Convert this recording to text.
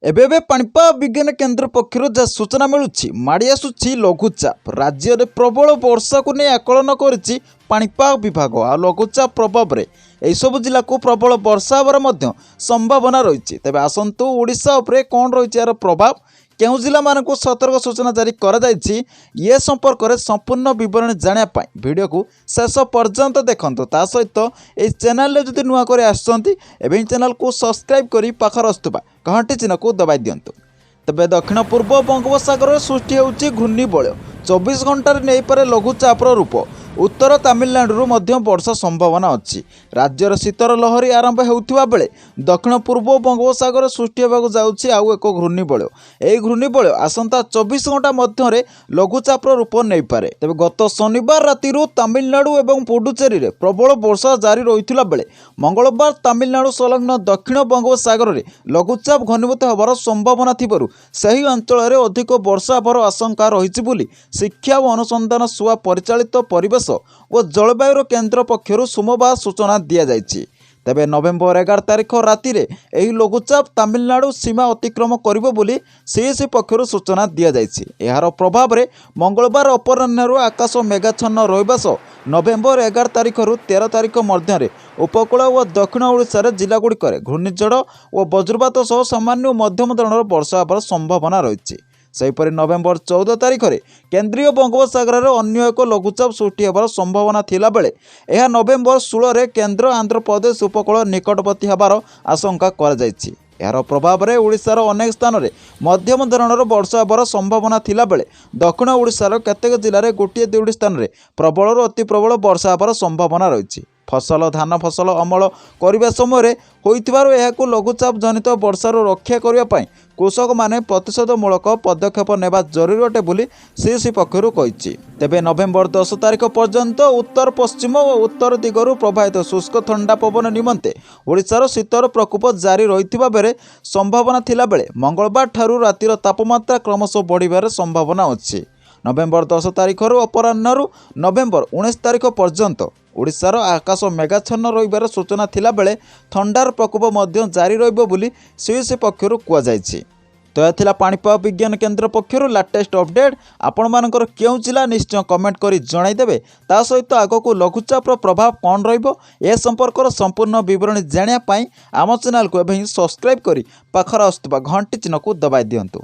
ଏବେ ଏବେ ପାଣିପାଗ ବିଜ୍ଞାନ କେନ୍ଦ୍ର ପକ୍ଷରୁ ଯାହା ସୂଚନା ମିଳୁଛି, ମାଡ଼ି ଆସୁଛି ଲଘୁଚାପ। ରାଜ୍ୟରେ ପ୍ରବଳ ବର୍ଷାକୁ ନେଇ ଆକଳନ କରିଛି ପାଣିପାଗ ବିଭାଗ। ଆଉ ଲଘୁଚାପ ପ୍ରଭାବରେ ଏହିସବୁ ଜିଲ୍ଲାକୁ ପ୍ରବଳ ବର୍ଷା ହେବାର ମଧ୍ୟ ସମ୍ଭାବନା ରହିଛି। ତେବେ ଆସନ୍ତୁ, ଓଡ଼ିଶା ଉପରେ କ'ଣ ରହିଛି ଏହାର ପ୍ରଭାବ, କେଉଁ ଜିଲ୍ଲାମାନଙ୍କୁ ସତର୍କ ସୂଚନା ଜାରି କରାଯାଇଛି, ଏ ସମ୍ପର୍କରେ ସମ୍ପୂର୍ଣ୍ଣ ବିବରଣୀ ଜାଣିବା ପାଇଁ ଭିଡ଼ିଓକୁ ଶେଷ ପର୍ଯ୍ୟନ୍ତ ଦେଖନ୍ତୁ। ତା ସହିତ ଏହି ଚ୍ୟାନେଲରେ ଯଦି ନୂଆ କରି ଆସିଛନ୍ତି, ଏବେ ଏହି ଚ୍ୟାନେଲକୁ ସବସ୍କ୍ରାଇବ୍ କରି ପାଖରେ ଆସୁଥିବା ଘଣ୍ଟି ଚିହ୍ନକୁ ଦବାଇ ଦିଅନ୍ତୁ। ତେବେ ଦକ୍ଷିଣ ପୂର୍ବ ବଙ୍ଗୋପସାଗରରେ ସୃଷ୍ଟି ହେଉଛି ଘୂର୍ଣ୍ଣିବଳୟ। 24 ଘଣ୍ଟାରେ ନେଇପାରେ ଲଘୁଚାପର ରୂପ। ଉତ୍ତର ତାମିଲନାଡୁରୁ ମଧ୍ୟ ବର୍ଷା ସମ୍ଭାବନା ଅଛି। ରାଜ୍ୟର ଶୀତର ଲହରୀ ଆରମ୍ଭ ହେଉଥିବା ବେଳେ ଦକ୍ଷିଣ ପୂର୍ବ ବଙ୍ଗୋପସାଗରରେ ସୃଷ୍ଟି ହେବାକୁ ଯାଉଛି ଆଉ ଏକ ଘୂର୍ଣ୍ଣିବଳୟ। ଏହି ଘୂର୍ଣ୍ଣିବଳୟ ଆସନ୍ତା 24 ଘଣ୍ଟା ମଧ୍ୟରେ ଲଘୁଚାପର ରୂପ ନେଇପାରେ। ତେବେ ଗତ ଶନିବାର ରାତିରୁ ତାମିଲନାଡୁ ଏବଂ ପୁଡୁଚେରୀରେ ପ୍ରବଳ ବର୍ଷା ଜାରି ରହିଥିଲା ବେଳେ ମଙ୍ଗଳବାର ତାମିଲନାଡୁ ସଂଲଗ୍ନ ଦକ୍ଷିଣ ବଙ୍ଗୋପସାଗରରେ ଲଘୁଚାପ ଘନୀଭୂତ ହେବାର ସମ୍ଭାବନା ଥିବାରୁ ସେହି ଅଞ୍ଚଳରେ ଅଧିକ ବର୍ଷା ହେବାର ଆଶଙ୍କା ରହିଛି ବୋଲି ଶିକ୍ଷା ଓ ଅନୁସନ୍ଧାନ ସୁଆ ପରିଚାଳିତ ପରିବେଶ ଓ ଜଳବାୟୁର କେନ୍ଦ୍ର ପକ୍ଷରୁ ସୋମବାର ସୂଚନା ଦିଆଯାଇଛି। ତେବେ ନଭେମ୍ବର 11 ତାରିଖ ରାତିରେ ଏହି ଲଘୁଚାପ ତାମିଲନାଡୁ ସୀମା ଅତିକ୍ରମ କରିବ ବୋଲି ସିଏସି ପକ୍ଷରୁ ସୂଚନା ଦିଆଯାଇଛି। ଏହାର ପ୍ରଭାବରେ ମଙ୍ଗଳବାର ଅପରାହ୍ନରୁ ଆକାଶ ମେଘାଚ୍ଛନ୍ନ ରହିବା ସହ ନଭେମ୍ବର 11 ତାରିଖରୁ 13 ତାରିଖ ମଧ୍ୟରେ ଉପକୂଳ ଓ ଦକ୍ଷିଣ ଓଡ଼ିଶାର ଜିଲ୍ଲାଗୁଡ଼ିକରେ ଘୂର୍ଣ୍ଣିଝଡ଼ ଓ ବଜ୍ରପାତ ସହ ସାମାନ୍ୟ ଓ ମଧ୍ୟମ ଧରଣର ବର୍ଷା ହେବାର ସମ୍ଭାବନା ରହିଛି। ସେହିପରି ନଭେମ୍ବର 14 ତାରିଖରେ କେନ୍ଦ୍ରୀୟ ବଙ୍ଗୋପସାଗରରେ ଅନ୍ୟ ଏକ ଲଘୁଚାପ ସୃଷ୍ଟି ହେବାର ସମ୍ଭାବନା ଥିଲାବେଳେ ଏହା ନଭେମ୍ବର 16ରେ କେନ୍ଦ୍ର ଆନ୍ଧ୍ରପ୍ରଦେଶ ଉପକୂଳ ନିକଟବର୍ତ୍ତୀ ହେବାର ଆଶଙ୍କା କରାଯାଇଛି। ଏହାର ପ୍ରଭାବରେ ଓଡ଼ିଶାର ଅନେକ ସ୍ଥାନରେ ମଧ୍ୟମ ଧରଣର ବର୍ଷା ହେବାର ସମ୍ଭାବନା ଥିଲାବେଳେ ଦକ୍ଷିଣ ଓଡ଼ିଶାର କେତେକ ଜିଲ୍ଲାରେ ଗୋଟିଏ ଦୁଇଟି ସ୍ଥାନରେ ପ୍ରବଳରୁ ଅତି ପ୍ରବଳ ବର୍ଷା ହେବାର ସମ୍ଭାବନା ରହିଛି। ଫସଲ ଧାନ ଫସଲ ଅମଳ କରିବା ସମୟରେ ହୋଇଥିବାରୁ ଏହାକୁ ଲଘୁଚାପ ଜନିତ ବର୍ଷାରୁ ରକ୍ଷା କରିବା ପାଇଁ କୃଷକମାନେ ପ୍ରତିଷେଧମୂଳକ ପଦକ୍ଷେପ ନେବା ଜରୁରୀ ଅଟେ ବୋଲି ସିଏସି ପକ୍ଷରୁ କହିଛି। ତେବେ ନଭେମ୍ବର 10 ତାରିଖ ପର୍ଯ୍ୟନ୍ତ ଉତ୍ତର ପଶ୍ଚିମ ଓ ଉତ୍ତର ଦିଗରୁ ପ୍ରବାହିତ ଶୁଷ୍କ ଥଣ୍ଡା ପବନ ନିମନ୍ତେ ଓଡ଼ିଶାର ଶୀତର ପ୍ରକୋପ ଜାରି ରହିଥିବା ବେଳେ ସମ୍ଭାବନା ଥିଲାବେଳେ ମଙ୍ଗଳବାର ଠାରୁ ରାତିର ତାପମାତ୍ରା କ୍ରମଶଃ ବଢ଼ିବାର ସମ୍ଭାବନା ଅଛି। ନଭେମ୍ବର 10 ତାରିଖରୁ ଅପରାହ୍ନରୁ ନଭେମ୍ବର 19 ତାରିଖ ପର୍ଯ୍ୟନ୍ତ ଓଡ଼ିଶାର ଆକାଶ ମେଘାଚ୍ଛନ୍ନ ରହିବାର ସୂଚନା ଥିଲାବେଳେ ଥଣ୍ଡାର ପ୍ରକୋପ ମଧ୍ୟ ଜାରି ରହିବ ବୋଲି ସିଏସି ପକ୍ଷରୁ କୁହାଯାଇଛି। ତ ଏହା ଥିଲା ପାଣିପାଗ ବିଜ୍ଞାନ କେନ୍ଦ୍ର ପକ୍ଷରୁ ଲାଟେଷ୍ଟ ଅପଡେଟ୍। ଆପଣମାନଙ୍କର କେଉଁ ଜିଲ୍ଲା, ନିଶ୍ଚୟ କମେଣ୍ଟ କରି ଜଣାଇଦେବେ। ତା ସହିତ ଆଗକୁ ଲଘୁଚାପର ପ୍ରଭାବ କ'ଣ ରହିବ, ଏ ସମ୍ପର୍କର ସମ୍ପୂର୍ଣ୍ଣ ବିବରଣୀ ଜାଣିବା ପାଇଁ ଆମ ଚ୍ୟାନେଲକୁ ଏବେ ହିଁ ସବସ୍କ୍ରାଇବ୍ କରି ପାଖରେ ଆସୁଥିବା ଘଣ୍ଟି ଚିହ୍ନକୁ ଦବାଇ ଦିଅନ୍ତୁ।